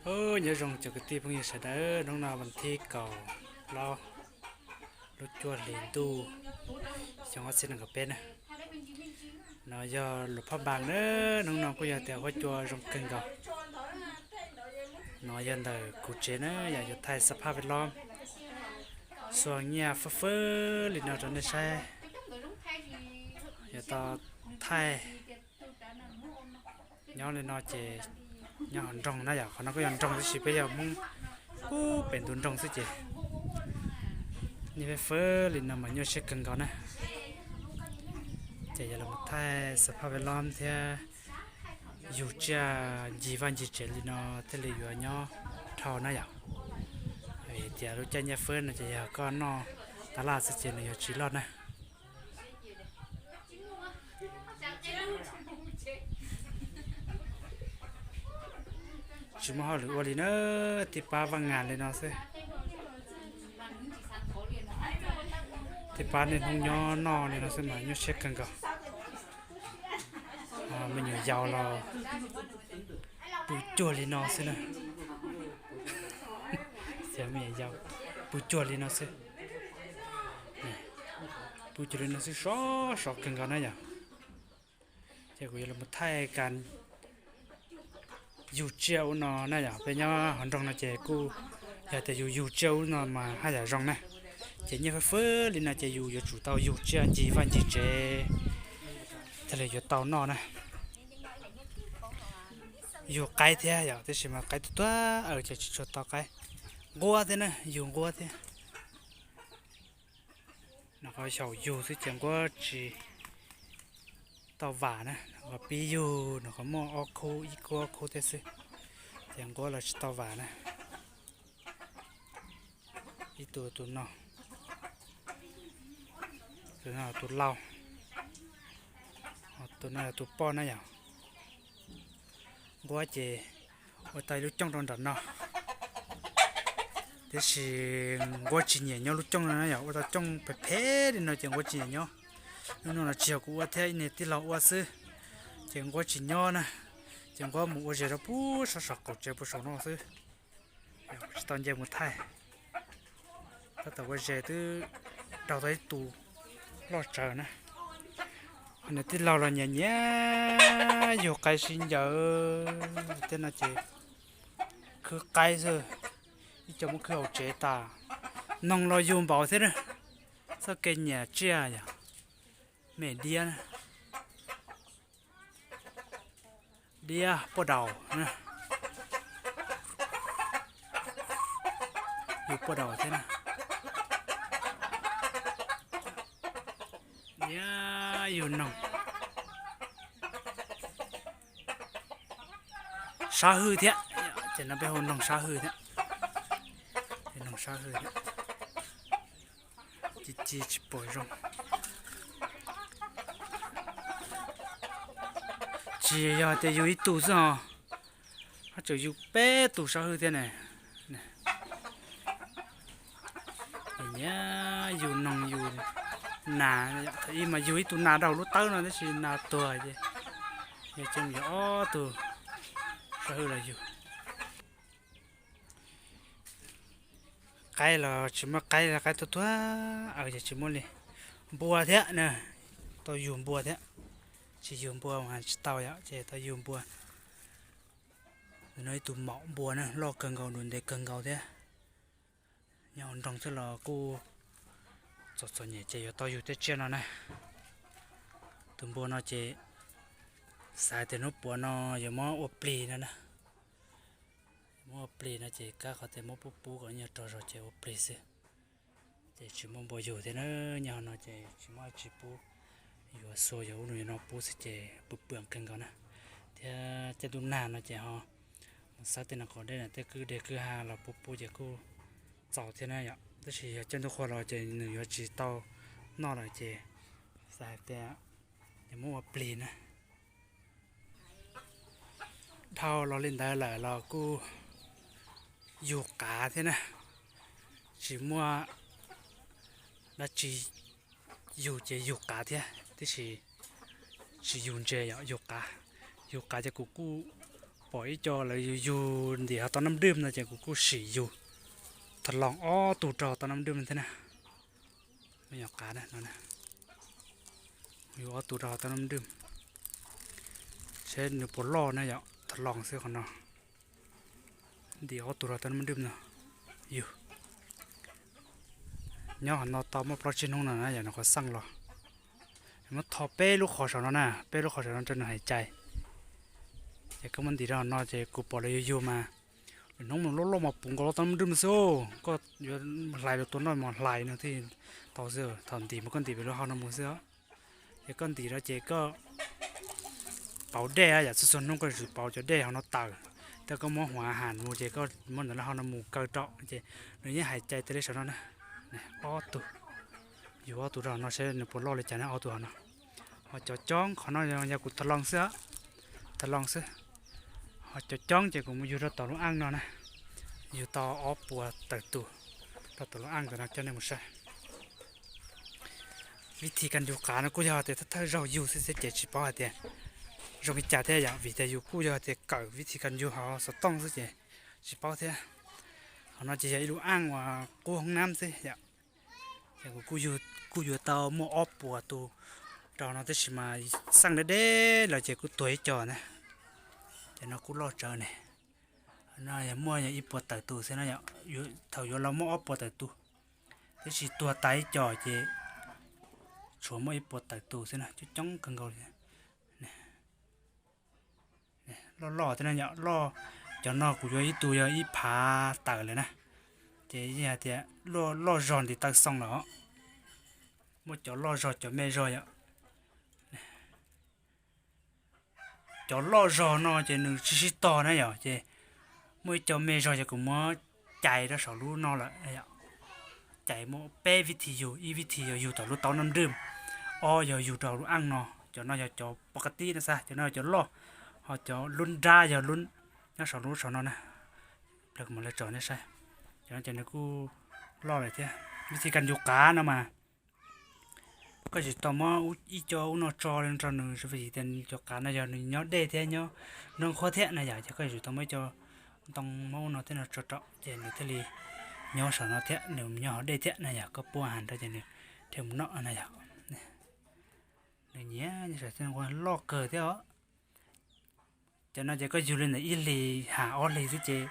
Nyob zoo cov kwv tij phooj ywg sawv daws, hnub no vas thib kaum plaub lub cuaj hlis ntuj xyoo ob txhiab nees nkaum peb na. No yog Luas Phaj Npas na, hnub no kuj yog tias huab cua zoo kawg nkaus. No yog ntawm kuv tsev na, yog yuav thaij xab phaj vej lob xuas nyiaj fwb fwb li no rau nej saib. Yuav tau thaij nyob li no ces nyob hauv nroog na yom, qhov no kuj yog nroog tab sis peb yog Hmoob pub pem ntu nroog xwb ces nyiaj fwb fwb li no mas nyuaj siab kawg nkaus na. Ces yog los thaij xab phaj vej lob thiab yug tsiaj ncig vaj ncig tsev li no thiaj li yuav nyob dhau na yom. Vim tias lub caij nyiaj fwb no ces yog koj noj tas laj xwb ces nws yuav tsis loj na. Tsis muaj hauj lwm ua li na, tib pab vaj ngas li no xwb. Tib pab niaj hnub nyob noj li no xwb mas nyuaj siab kawg nkaus. Me nyuam yaus los pw cuag li no xwb na. Me nyuam yaus pw cuag li no xwb. Pw cuag li no xwb sov sov kawg nkaus na yom. Ces kuv yuav los thaij kas yug tsiaj ub no na yom. Peb nyob hauv nroog no ces kuj yog tias yus yug tsiaj ub no mas haj yam zoo na. Ces nyiaj fwb fwb li no ces yus yuav tsum tau yug tsiaj ncig vaj ncig tsev thiaj li yuav tau noj na. Yug qaib thiab yom, tab sis mas qaib tuag tuag ces tsis tshua tau qaib. Nquab thiab na, yug nquab thiab. Nws qhov xyaum yug xwb ces nquab tsis tau vam na, nws qhov pib yug nws qhov muaj ob khub, ib khub ob khub thiab xwb, ces nquab los tsis tau vam na. Ib tug tus no, tus no tus laus, tus no yog tus poj na yom. Nquab ces ua tau ib lub cooj rau nram no, tiam sis nquab tsis nyiam nyob lub cooj no na yom, ua tau cooj phem phem li no ces nquab tsis nyiam nyob. Lub no los tsis yog kuv ua thiab, ib niag tij laug ua xwb, ces nquab tsis nyob na, ces nquab mus ua zes rau puag saum qaum tsev puag saum no xwb. Tsis tau nce mus thaij, tab tom ua zes twb raug tau ib tug loj tsawv na. Niag tij laug los nyiam nyiam yug qaib sib ncaws, tej no ces khwb qaib xwb, ib co muab khwb hauv tsev tas. Noog los yug npaum thiab, txoj kev nyiam tsiaj yog me diab na. Diab puaj daus, yug puaj daus thiab na. Diab yug noog sab hwj thiab, ces no peb hu noog sab hwj thiab. Noog sab hwj thiab, ci ci tsis pom zoo. Tsis yog tias yug ib tug xwb os, haj tseem yug peb tug sab hwj thiab ne. Nyiam yug noog yug nas, thaum ib mas yug ib tug nas rau lub tawb no tab sis nas tuag ces yog ces yug ob tug sab hwj los yug. Qaib los tsis muaj qaib, qaib tuag tuag, aws ces tsis muaj li. Npua thiab na, tau yug npua thiab. Tsis yug npua mas tsis tau yom, ces tau yug npua. Tus no ib tug maum npua na, loj kawg nkaus, ntev kawg nkaus thiab. Nyob hauv nroog xwb los kuj txom txom nyem ces yuav tau yug tej tsiaj no na. Tus npua no ces xav tias hnub puav no yuav muab ua plig no na. Muab ua plig no ces kab qhov tias muab pub pub kom nyuag rog zog ces ua plig xwb. Ces tsis muaj npua yug thiab na, nyob hauv no ces tsis muaj dab tsi pub, yuav xua yuav ub no yuav no pub xwb ces pw pw kawg nkaus na. Thiab caij ntuj nag no ces ho mus xab tej no qaum dej na, tej kwj deg kwj ha los pub pub ces kuj txaus thiab na yom. Tab sis yog caij ntuj qhua los ces nws yuav tsis tau noj lawm ces xav hais tias yuav muab ua plig na. Dhau los li ntawd lawm los kuj yug qav thiab na. Tsis muaj dab tsi yug ces yug qav thiab, tiam sis tsis yug ntses yom, yug qav. Yug qav ces kuv kuj Pom ib co lawv yug yug ntim hauv tau nab dwj no ces kuv kuj sim yug tha loos ob tug rau hauv tau nab dwj thiab na. Me nyuam qav no, yug ob tug rau hauv tau nab dwj, seb nws puas loj na yom, tha loos xwb qhov no. Ntim ob tug rau hauv tau nab dwj no, yug nyob qhov no tau muaj plaub tsib hnub no na yom, nws qhov xaj los. Muab tho peb lub qhov saum no na, peb lub qhov saum no rau nws hais cai. Ces koj muab ntim rau hauv no ces kuv pom lawv yug yug mas, lwm hnub mas loj loj mas puv nkaus tau nab dwj xwb. Koj yuav hlais los tua noj mas hlais no thiaj tau xwb, thaum ntim mas koj ntim pem lub hau no mus xwb. Ces koj ntim rau ces koj pauv dej, yam txhua txhua hnub koj yuav tsum pauv cov dej hauv no tawm. Tej koj muab huav has mus ces koj muab ntawm lub hau no mus kaw rau ces nws yeej hais cai tas li saum no na. Ob tug, yug ob tug rau hauv no seb nws puas loj li cas na, ob tug hauv no. Ho cov coob qhov no yog kuv tha loos xwb, tha loos xwb. Ho cov coob ces kuv mus yug rau tom lub aj no na, yug tau ob puas tawm tus rau tom lub aj ntawm no coj nej mus saib. Vib thib kas yug qav no kuj yog tias thawj thawj zaug yug xwb thiab ces tsis paub hais tias zoo li cas thiab yom, vim tias yus kuj yog tias kawm vib thib kas yug hauv xov tooj xwb ces tsis paub thiab. Qhov no ces yog ib lub aj uas qub hoob nab xwb yom. Ces kuv kuj yug, kuj yuav tau muaj ob puas tus rau no tab sis mas xaj deb deb los ces kuj tuag ib co na. Ces no kuj loj tsawv ne. No yog muaj yog ib puas tawm tus xwb na yom, thaum yuav los muaj ob puas tawm tus, tab sis tuag tas ib co ces tshuav muaj ib puas tawm tus xwb na, coob coob kawg nkaus li. Loj loj thiab na yom, loj, cov no kuv yuav ib tug yog ib phav tawm lawm na. Ces yeej hais tias loj zog ntiv taw xoo lawm os. Muaj cov loj zog cov me zog yom. Cov loj zog no ces nws tsis sib tog na yom, ces muaj ib co me zog ces kuv muab cais rau saum lub no lawm. Cais muaj peb vib thib yug, ib vib thib yog yug tom lub tau nab nrwj, ob yog yug rau lub aj no. Cov no yog cov pov ka tib no xav, cov no yog cov loj, ho cov lub nrab yog lub nyob saum lub saum no na. Plag kuv mam li tso nej saib. Cov no ces nws kuj loj lawm thiab. Vib thib kas yug qav no mas koj tsis tau muab ib co ub no tso li rau nws, vim tias cov qav no yog nws nyob dej thiab nyob nroog qhuav thiab na yom, ces koj yuav tsum tau muab ib co ntoo muab ub no thiab no tso rau ces nws thiaj li nyob saum no thiab nws nyob hauv dej thiab na yom, koj pub has rau ces nws thiaj mus noj na yom. Nws nyiam nyob saum thiab loj kawg thiab os. Cov no ces koj yug li ntawm ib hlis ha ob hlis xwb ces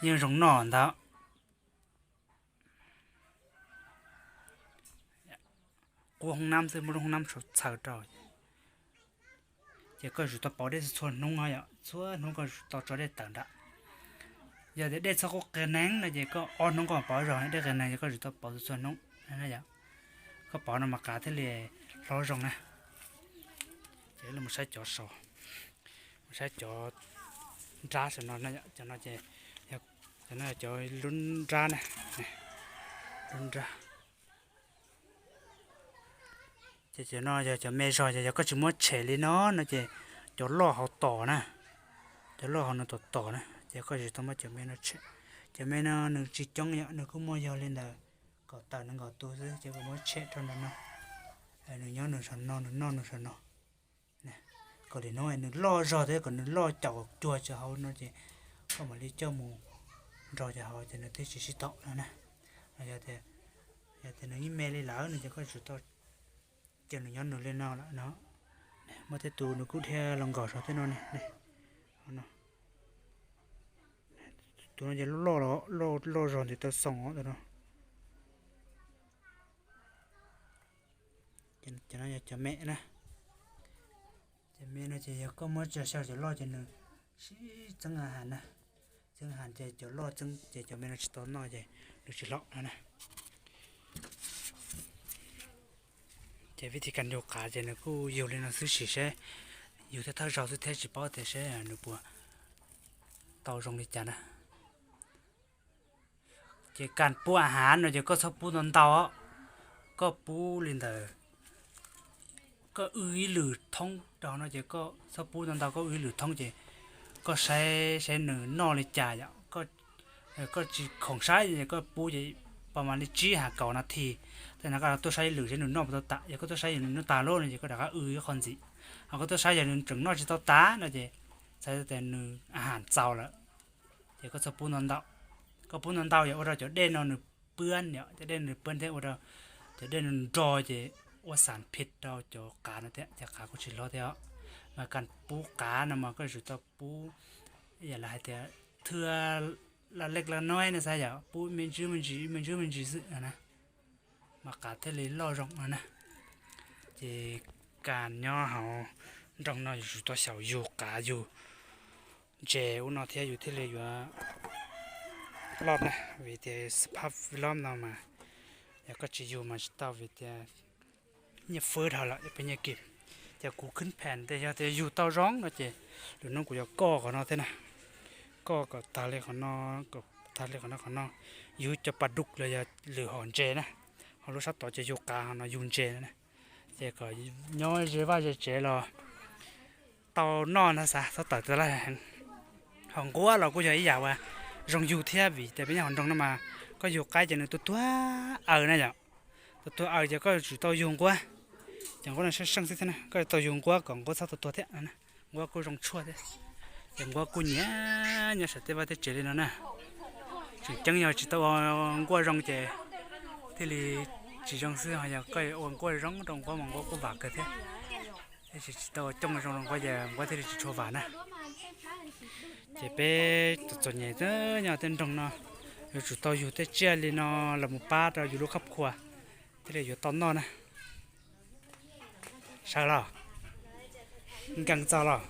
yeej zoo noj ntag. Qub hoob nab xwb, muaj lub hoob nab txhaws rau. Ces koj yuav tsum tau pauv dej txhua hnub yom, txhua hnub koj yuav tsum tau tso dej tawm nram. Yog tias dej txhob qub qias neeg no ces koj ob hnub koj pauv zog, dej qias neeg ces koj yuav tsum tau pauv txhua hnub na yom. Koj pauv no mas qav thiaj li hlob zoo na. Ces los mus saib cov saud, mus saib cov nrab saum no, cov no ces, cov no cov lub nrab na, lub nrab. Ces cov no yog cov me zog, ces yog koj tsis muab tshem li no no ces cov loj hauv tom na, cov loj hauv no tom tom na, ces koj yuav tsum tau muab cov me no tshem. Cov me no nws tsis coob yom, nws kuj muaj yog li ntawm kaum tawm nees nkaum tus xwb, ces koj muab tshem rau ntawm no. Nws nyob nws saum no, nws noj nws saum no. Kom li no nws loj zog thiab kom nws loj caum cuag cov hauv no ces koj mam li coj mus nrog cov hauv ces nws thiaj tsis sib tau no na. Yog tias nws yeej me li lawm no ces koj yuav tsum tau cia nws nyob nws li no lawm no. Muaj tej tus nws kuj dhia los nkaum saum tej no ne. Tus no ces loj, loj zog ntiv taw xoo os tus no. Cov no yog cov me na. Cov me no ces yog koj muab tso xyaw cov loj ces nws sib txeeb has na. Txeeb has ces cov loj txeeb ces cov me no tsis tau noj ces nws tsis hlob no na. Ces vib thib kas yug qav ces nws kuj yug li no xwb, sim seb yug thiab thawj zaug xwb thiab tsis paub tias seb nws puas tau zoo li cas na. Ces kas pub a hav no ces koj txhob pub ntau ntau, koj pub li ntawd, koj wb ib lwm thoob rau no ces koj txhob pub ntau ntau, koj wb ib lwm thoob ces koj saib saib nws noj li cas yom. Koj tsis khoom saib ces koj pub ces pas mam li tsib ha kaum nas this, tej no koj tuaj saib ib lwm saib nws noj puas tau tas. Yog koj tuaj saib yog nws noj tas lawm no ces koj rov qab wb ib qho ntxiv. Ho koj tuaj saib yog nws tseem noj tsis tau tas no ces txhais tias nws a has txaus lawm, ces koj txhob pub ntau ntau. Koj pub ntau ntau yog ua rau cov dej no nws pwab yom, cov dej nws pwab thiab ua rau cov dej no nrog ces ua xam phim rau cov qav no thiab, cov qav kuj tsis hlob thiab os. Mas kas pub qav no mas koj yuav tsum tau pub, yam li hais tias thwj laj lej laj nob no xav yom, pub me ntsis me ntsis me ntsis me ntsis xwb no na, mas qav thiaj li loj zoo no na. Ces kas nyob hauv nroog no yuav tsum tau xyaum yug qav yug ntses ub no thiab yus thiaj li yuav loj na, vim tias xab phaj vlog no mas yog koj tsis yug mas tsis tau vim tias nyiaj fwb dhau lawm peb nyiaj kim. Ces kuv khwb phem tias yog tias yug tau zoo no ces lwm hnub kuv yuav koj qhov no thiab na, koj kom tag li qhov no, kom tag li qhov no qhov no, yug cov pas dub los yog lwm hom ntses na, ho lub sab tod ces yug qav ho no yug ntses na. Ces kom nyob ze vaj ze tsev los tau noj na, xav txhob tawm tas lawm. Ho nquab los kuj yog ib yam uas zoo yug thiab vim tias peb nyob hauv nroog no mas koj yug qaib ces nws tuag tuag aws na yom, tuag tuag aws ces koj yuav tsum tau yug nquab. Ces nquab no seej seej xwb thiab na, koj yuav tau yug nquab kom nquab txhob tuag tuag thiab. Nquab kuj zoo tshuaj thiab, ces nquab kuj nyiam nyob saum tej vaj tej tsev li no na. Tseem ceeb yog tsis tau ua nquab zoo ces thiaj li tsis zoo xwb, ho yog koj ua nquab zoo rau nquab mas nquab kuj vam kawg thiab. Tab sis tsis tau ua coob zoo rau nquab ces nquab thiaj li tsis tshua vam na. Ces peb txom txom nyem xwb nyob tej nroog no, yuav tsum tau yug tej tsiaj li no los mus pab rau yus lub khab khua thiaj li yuav tau noj na. Sawv los, nkees txog los,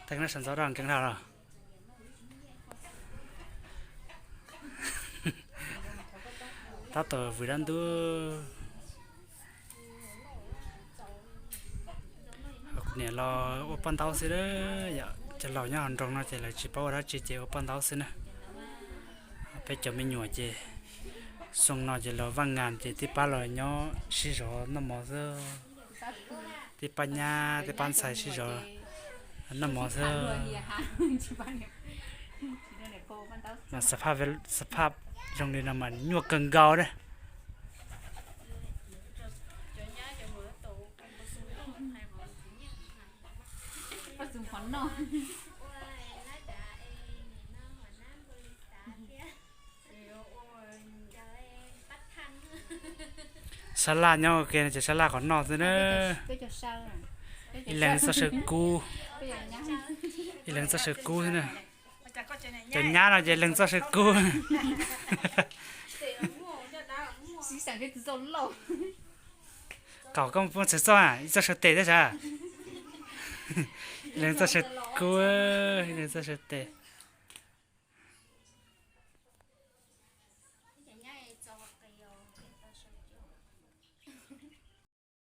teev no sawv ntxov rau nkees dhau los. Tab tom vwm dab ntub. Kuv niam los ua paj ntaub xwb, yog cov laus nyob hauv nroog no ces lawv tsis paub ua dab tsi ces ua paj ntaub xwb na. Peb cov me nyuam ces xyoo no ces los vaj ngas ces tib pab los nyob sib zov noj mov xwb, tib pab nyab tib pab ntxhais sib zov noj mov xwb. Mas xab phaj zoo li no mas nyuaj kawg nkaus na. Sab laj nyob ua ke no ces sab laj qhov noj xwb na. Ib leeg txoj saw kub, ib leeg txoj saw kub xwb na. Cov nyab no ces leeg txoj saw kub. Kaum koj muaj txhais txoj, ib txoj saw tes thiab sav. Ib leeg txoj saw kub, ib leeg txoj saw tes.